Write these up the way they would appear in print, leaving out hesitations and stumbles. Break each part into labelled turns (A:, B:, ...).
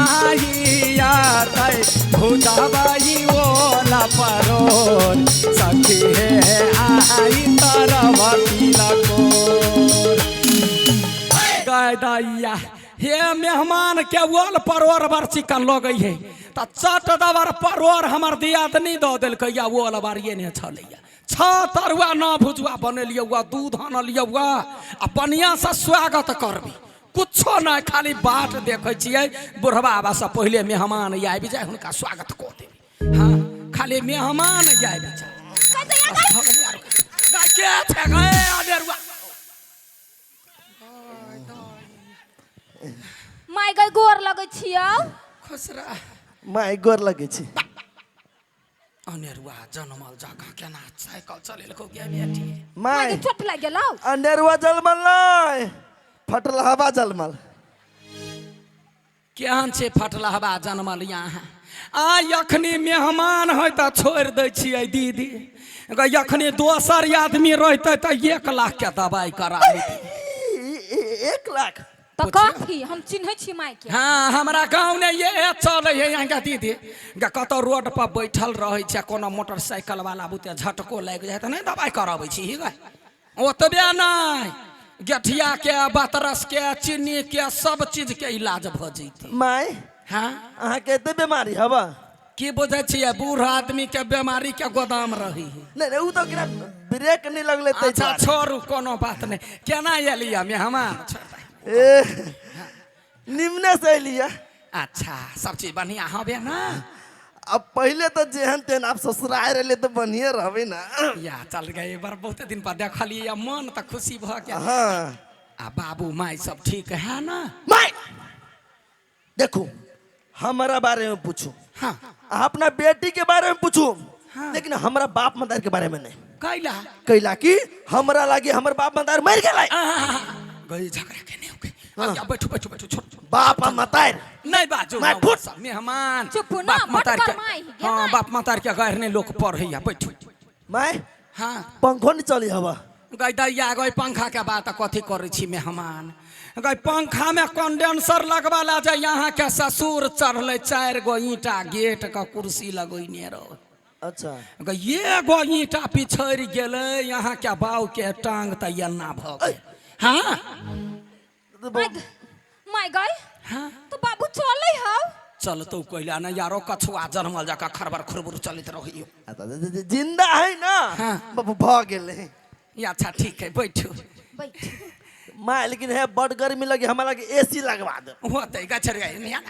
A: आई आतै भुजबई ओला परोर सखी हे आई तरब तिलकोर। गाय दैया हे मेहमान के ओल परोर बड़ चिकन लगै है तऽ चट दबर परोर हमर दियादनी दऽ देलकै या ओल बारिए ने छलैया। 6 तरुआ 9 भुजुआ बनेलियौ वा दूध आनलियौ वा आ बढ़िआँसँ स्वागत करबी। कुछो नहि, खाली बाट देखै छियै बुढ़वा आबऽसँ पहिले मेहमान आबि जाय हुनका स्वागत कऽ देबै। हाँ खाली मेहमान आबि जाय। बस भऽ गेलै आरो। गाय के छै गए अनेरुआ?
B: माय गई गोर लगै छियौ।
A: खुश रह।
C: माय गोर लगै छी।
A: अनेरुआ जनमल जकाँ केना साइकिल चलेलकौ गे बेटी?
C: माय
B: माय चोट लागि गेलौ।
C: अनेरुआ जलमल नहि, फटलहबा जलमल।
A: केहन छै फटलहबा जनमल यहाँ? आ अखनी मेहमान है तऽ छोड़ि दै छियै दीदी, अखनी दोसर आदमी रहतै तऽ 1 लाख के दबाइ करा लेतै।
C: 1 लाख?
B: तऽ कथी हम चिन्है छी माय के।
A: हाँ हमरा गाँव ने ये चलै है यहाँ के दीदी। कतौ रोड पर बैठल रहै छै कोनो मोटरसाइकिल वाला बुते झटको लागि जाइ तऽ नहि दबाइ कराबै छी गए। ओतबे नहि, गेठिया के बतरस के चीनी के सब चीज के इलाज भऽ जैतै।
C: माय
A: हाँ
C: अहाँके एते बीमारी हवा?
A: की बुझै छियै बूढ़ आदमी के बीमारी के गोदाम रही है।
C: नहीं नहीं, उ तो ओकरा ब्रेक नहीं लगले तै
A: अच्छा
C: दुआरे।
A: छोड़ू कोनो बात नहीं। केना एलियै मेहमान?
C: ए निम्ने से एलियै।
A: अच्छा सब चीज बढ़िया हबे ना?
C: अब पहले तो जेहन तेहन, अब ससुराल रहले तो बढ़िया रहबे ना।
A: या चल गए एक बार बहुत दिन पर देखलियै या मन तऽ खुशी भऽ गेल।
C: हाँ।
A: आ बाबू माय सब ठीक है ना?
C: माय देखो हमारा बारे में पूछू।
A: हाँ।
C: अपना बेटी के बारे में पूछू।
A: हाँ।
C: लेकिन हमारा बाप मदार के बारे में नहीं।
A: कैला?
C: कैला कि हमरा लागे हमर बाप मदार मर गेलै।
A: गई झगड़ा के नहीं होके। अच्छा, बैठो बैठो बैठो, छोड़, छोड़।
C: बाप आ मतार।
A: नहीं बाजू,
C: माय
A: ना,
C: फुट।
A: सब मेहमान।
B: चुप ना,
A: बाप
B: बड़
A: मतार के,
B: बदमाश है,
A: हाँ,
B: माय।
A: बाप मतार के गैर नहीं लोग पढ़ैया, बैठो।
C: माय,
A: हाँ।
C: पंखो नहीं चली हवा।
A: गई दैया गई पंखा के बात कथी करै छी मेहमान? गई पंखा में कंडेंसर लगवा ला जे यहाँ के ससुर चढ़ले 4 गो ईंटा गेट के कुर्सी लगैने रहो।
C: अच्छा।
A: गई एगो ईंटा पिछड़ि गेलै यहाँ के बाऊ के टांग तऽ एना भऽ गेल। हाँ।
B: माय गई।
A: हाँ।
B: तो बाबू चलै हौ।
A: चलतौ कैला ने यारो कछुआ जनमल जकाँ खरबर खुरबुर चलैत रहियो।
C: अच्छा, जिंदा है ना?
A: हाँ।
C: भऽ गेलै।
A: या अच्छा ठीक है बैठू।
B: बैठ।
C: माय लेकिन है बड़ गर्मी लगे हमरा लगे एसी लगवा दे।
A: होतै गछर गई नहीं ना।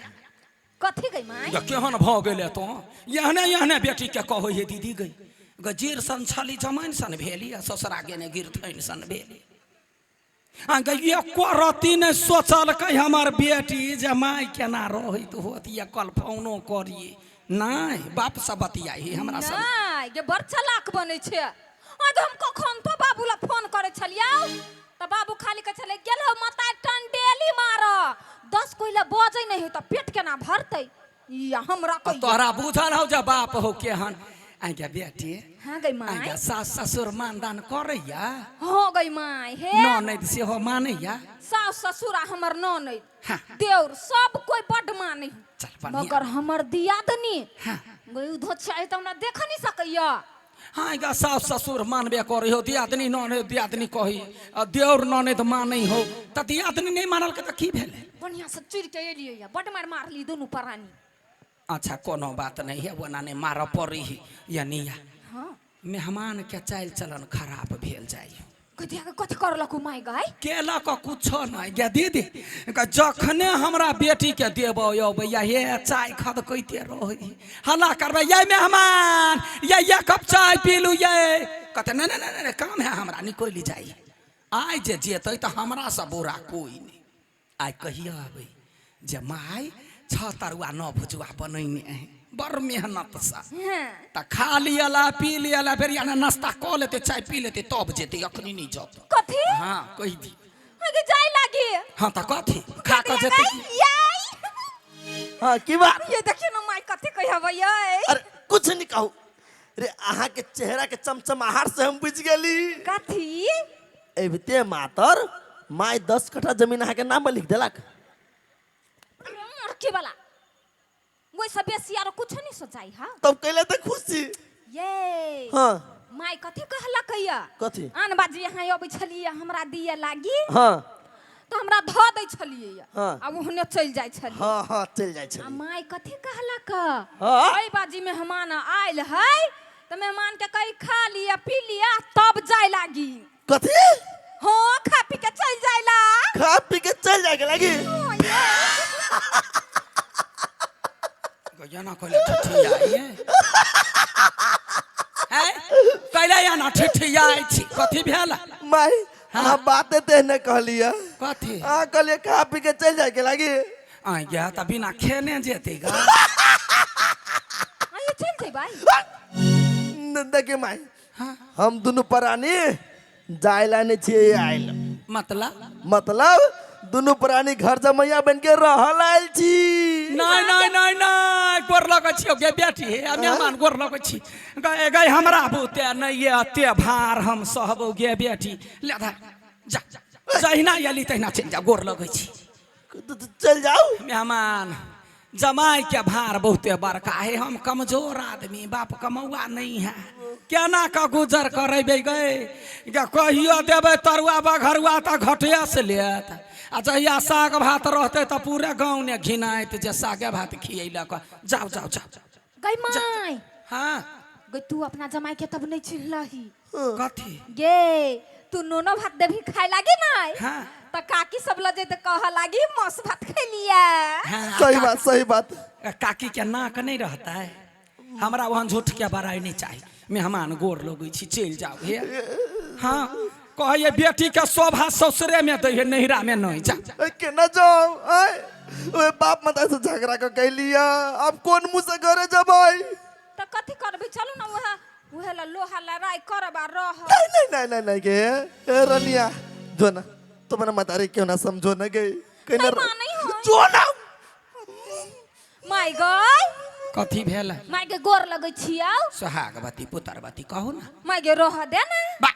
B: कथी गई माय?
A: या केहन भऽ गेलै तो एहने एहने बेटी के कहै है दीदी गई गजीर सन छली जमाइन सन भेली आ ससुरा गेने गिरथैन सन भेली। आ गई एको रत्ती नहि सोचलकै हमर बेटी जे माय केना रहैत होत, या कल फोनो करिए नहि बाप से बतियाही हमरा सब।
B: नहि गे बड़ चलाक बनै छै। आ हम कखन तो बाबू ला फोन करै छलियौ तऽ बाबू खाली कहै छलै गेल हौ माता टंडेली मार 10 कोई ला बजै नहि हो तऽ पेट केना भरतै। या हमरा कहियो।
A: तोहरा बुझल हौ जे बाप हो केहन। आ गे बेटी।
B: हाँ गई माय।
A: आ गे सास ससुर मानदान करैया?
B: हाँ गई माय। हे
A: ननैद सेहो मानैया?
B: सास ससुर आ हमर ननैद
A: हाँ।
B: देउर सब कोई बड मानै।
A: चल बढ़िया।
B: मगर हमर दियादनी
A: हाँ।
B: गई उधर चाहे त हमरा देख नहीं सकैया।
A: हाँ गा सास ससुर मानबे करै हो, दियादनी ननैद दियादनी कही आ देउर ननैद मानै हो त दियादनी नहीं मानल के त की भेलै?
B: बढ़िया से चुर के एलियै या बड मार मारली दुनू प्राणी।
A: अच्छा कोनो बात नहीं है, ओना नहीं मारऽ पड़ी है या नहीं।
B: हाँ।
A: मेहमान के चालि चलन खराब भेल जाइ।
B: कथी के कथी करलक माय गाय?
A: केलक कुछो नहीं गे दीदी। जखने हमरा बेटी के देबो अबैया हे चाय खदकैते रहै, हल्ला करबै ये मेहमान ये ये कप चाय पीलू ये, कहते नहीं नहीं नहीं, नहीं काम है हमरा निकलि जाइ। आइ जे जेतै तऽ हमरा से बुरा कोई नहीं। आइ कहिया अबै जे my 6 तरुआ 9 भुजुआ बनैने है बड़ मेहनत से।
B: हाँ।
A: तऽ खा लियला पी लियला फेर या नाश्ता कऽ लेतै चाय पी लेतै तब जेतै, अखनी नहीं जतै।
B: कथी?
A: हाँ कहि दी।
B: अगे जाय लागी।
A: हाँ तऽ कथी खा कऽ जेतै की?
B: याई।
C: हाँ की बात?
B: ये देखियो ना my कथी कहबै यै।
C: अरे कुछ नहीं कहू रे, अहाँ के चेहरा के चमचमाहट से हम बुझ गेली।
B: कथी?
C: एबते मातर my 10 कट्ठा जमीन अहाँ के नाम पर लिख देलक।
B: अरे के वाला? ओहिसँ बेसी आरो कुछो नहि सोचाइ हा।
C: तब कैला तऽ खुशी?
B: ये
C: हाँ।
B: माय कथी कहलक या?
C: कथी?
B: आन बाजी यहाँ अबै छलियै हमरा दिए लागी।
C: हाँ।
B: तऽ हमरा धऽ दै छलियै।
C: हाँ।
B: आ ओहने चलि जाइ छलियै।
C: हाँ हाँ, चलि जाइ
B: आ
C: छलियै।
B: माय कथी कहलक?
C: हाँ।
B: एहि बाजी मेहमान आयल है तऽ मेहमान के कही खा लिअ पी लिअ तब जाय लागी।
C: कथी?
B: हाँ, खा पी के चलि जाय ला।
C: खा पी के चलि जाय के लागी?
B: हाँ, ये।
A: गजना कहले ठिठियाइए हैं, कहले या ना ठिठियाइ छी, कथी भेल?
C: माय, अहाँ बाते तेहने कहलियै।
A: कथी?
C: अहाँ कहलियै खा पी के चलि जाय के लागी।
A: आ गया तऽ बिना खेने जेतै गा।
B: आ, ये चलि जेबै।
C: देखिए माय,
A: हाँ।
C: हम दुनू प्राणी जाय ला नहीं छियै आयल।
A: मतलब?
C: मतलब दुनू प्राणी घर जमैया बन के रहल आयल छी।
A: नहीं नहीं नहीं नहीं, गोर लगै छियौ गे बेटी, आ मेहमान गोर लगै छी। गए गए हमरा बुते नहीं ये अते भार हम सहबौ गे बेटी। ले धर जा, जहिना एली तहिना चलि जा, गोर लगै छी।
C: चलि जाउ।
A: मेहमान जमाई के भार बहुते बड़का है, हम कमजोर आदमी, बाप कमौआ नहीं है, केना का गुजर करेबै गए? गे कहियो देबै तरुआ बघरुआ तऽ घटिया से लेत, आ जहिया साग भात रहतै तऽ पूरे गाँव ने घिनाइत जे सागे भात खियैलक। जाउ जाउ जाउ।
B: गई माय।
A: हाँ।
B: गई तू अपना जमाई के तब नहीं चिल्लही।
A: कथी?
B: गे तू नोनो भात देबही खाय लागी नहीं?
A: हाँ।
B: त काकी सब लजे त कह लागी मौस भात खेलिया।
A: हाँ,
C: सही बात, सही बात।
A: काकी के नाक नहीं रहता है, हमरा वहाँ झूठ के बड़ाई नहीं चाहिए। मेहमान गोर लगै छी, चलि जाउ हे। हाँ, कहैए बेटी के शोभा ससुरे में दै है, नैहरा में नहीं। जा।
C: ए, केना जाउ? आय ओए बाप माता से झगड़ा क कैलिया, अब कोन मुंह से घरे जबै?
B: त कथी करबै, चलू ना उहे उहे ला लोहा लड़ाई करब आ रह।
C: नहीं नहीं नहीं नहीं नहीं गे, ए रनिया जो ना तुम्हारा मतारी क्यों ना समझो ना गई कहीं
B: नहीं
C: ना
B: मानै होय।
C: जो ना।
B: माय गई।
A: कथी भेल?
B: माय के गोर लगै छियौ।
A: सोहागवती पुत्रवती कहू ना।
B: माय के रह दे ना।
A: बा,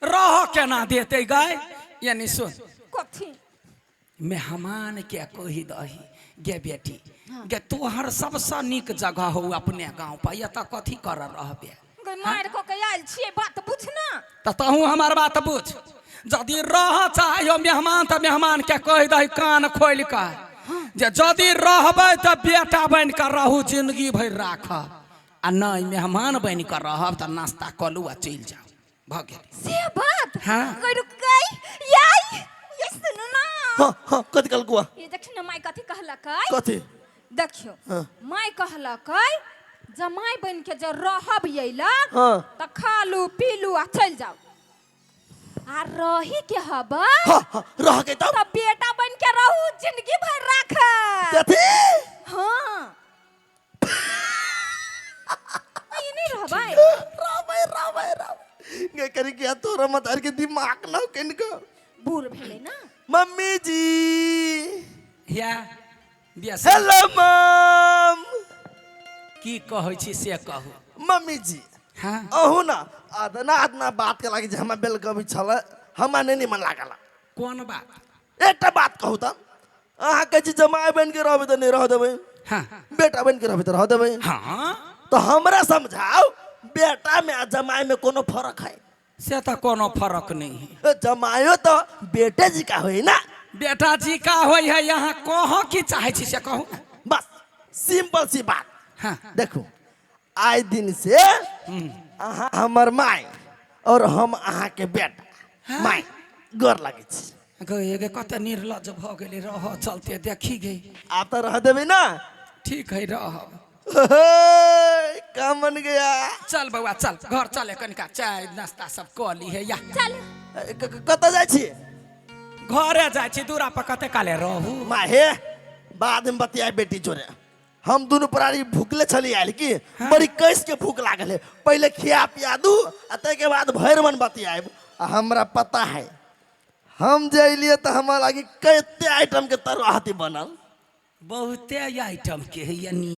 A: रह केना देते गए? यानी सुन।
B: कथी?
A: मेहमान के कही दही गे बेटी गे, तोहर सबसँ नीक जगह हो अपने गाँव पर, एतऽ कथी कर रहबे?
B: गई मारि कऽ के आयल छियै, बात बुझ ना।
A: तऽ तहूँ हमर बात बुझ, यदि रह चाहियो मेहमान तऽ मेहमान के कहि दही कान खोलि कऽ जे यदि रहबै तऽ बेटा बनि कऽ रहू, जिंदगी भरि राखब, आ नहि मेहमान बनि कऽ रहब तऽ नाश्ता कऽ लू आ चलि जाउ, भऽ गेल।
B: से बात?
A: हाँ।
B: गई रुक गई याई, ये सुनू ना।
C: हाँ हाँ, कथी कहलकौ?
B: ये देखियो ना माय कथी कहलकै।
C: कथी?
B: देखियो।
C: हाँ।
B: माय कहलकै जमाई बन के जे रहब अयला
C: हाँ।
B: तऽ खा लू पी लू आ चलि जाउ, आ रही के हब
C: हाँ हाँ, रह के तब
B: तऽ बेटा बन के रहू, जिंदगी भर राख।
C: कथी?
B: हाँ, ई नहीं रहबै।
C: रहबै रहबै रहबै गे, करी किया तोरा मतार के दिमाग ना किनका
B: बूढ़ भेलै ना।
C: मम्मी जी।
A: या बेस।
C: हेलो मम।
A: की कहै छी से कहू।
C: मम्मी जी।
A: हाँ।
C: अहू ना अदना अदना बात के लागी जे हमरा बेलगबी छल, हमरा नहीं निमन लागल।
A: कोन बात?
C: एकटा बात कहू तऽ, अहाँ कहै छी जमाई बन के रहबै तऽ नहीं रह देबै।
A: हाँ।
C: बेटा बन के रहबै तऽ रह देबै।
A: हाँ।
C: तो हमरा समझाओ, बेटा में आ जमाई में कोनो फर्क है?
A: से तऽ कोनो फर्क नहीं है।
C: ए, जमाइयो तो बेटे जी का होई ना।
A: बेटा जी का होई है, यहाँ कह की चाहे छी से कहू ना।
C: बस सिंपल सी बात।
A: हाँ।
C: देखू आइ दिन से अहाँ हमर माय और हम अहाँ के बेटा।
A: हाँ।
C: माय गोर लगै छी।
A: गे गे कते निर्लज भऽ गेलै, रह चलते देखी गे।
C: आब तऽ रह देबै ना?
A: ठीक है रहब।
C: काम बन गया।
A: चल बौआ चल, घर चले, कनिका चाय नाश्ता सब कऽ ली है या।
B: चल।
C: कतऽ जाइ छी?
A: घरे जाइ छी, दूरा पर कते काले रहू।
C: माहे बाद में बतियाए बेटी जोरे। हम दुनू प्राणी भूखले छली आयल की?
A: हाँ।
C: बड़ी कस के भूख लागल है, पहले खिया पिया दू आ ताहिके बाद भरि मन बतियाएब। आ हमरा पता है, हम जे अयलियै तऽ हमरा लागी कते आइटम के तरुआ हाथी बनल।
A: बहुते आइटम के है यानी।